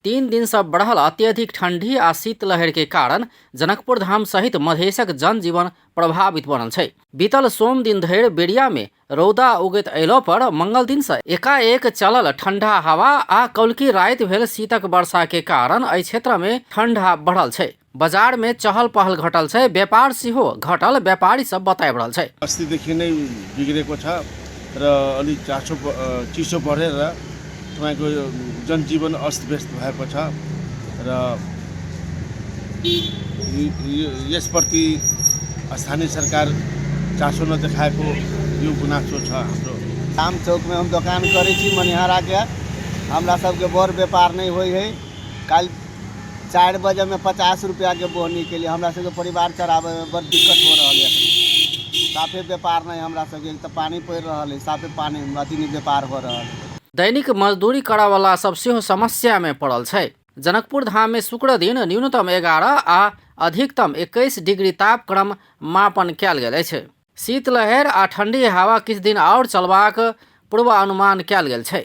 3 दिनसँ बढ़ल अत्यधिक ठंडी आ शीतलहर के कारण जनकपुर धाम सहित मधेशक जनजीवन प्रभावित बनल छै। बीतल सोम दिन धरि बेरिया में रौदा उगैत अयलो पर मंगल दिन से एकाएक चलल ठंडा हवा आ कौलकी राति भेल शीतक वर्षा के कारण एहि क्षेत्र में ठंडा बढ़ल छै। बाजार में चहल पहल घटल छै, व्यापार सेहो घटल व्यापारी सब बताबि रहल छै। अस्तिदेखि नै बिग्रेको छ र अलिक चासो चिसो बढेर तपाईँको यो जनजीवन अस्तव्यस्त भएको छ र यसप्रति स्थानीय सरकार चासो नदेखाएको यो गुनासो छ हाम्रो। राम चौकमे हम दोकान करै छी मनिहाराके। हमरा सबके बड़ व्यापार नहि होइ हइ। काल्हि 4 बजेमे 50 रुपैआके बोहनी केलियै। हमरा सबके परिवार चलाबैमे बड़ दिक्कत हो रहल यऽ। साफे व्यापार नहि हमरा सबके, एक तऽ पानि पड़ि रहल हइ, साफे पानि अथी नहि व्यापार हो रहल हइ। दैनिक मजदूरी करऽवला सब सेहो समस्यामे पड़ल छै। जनकपुर धाममे शुक्र दिन न्यूनतम 11 आ अधिकतम 21 डिग्री तापक्रम मापन कयल गेल अछि। शीतलहरि आ ठंडी हवा किछु दिन आओर चलबाक पूर्वानुमान कयल गेल छै।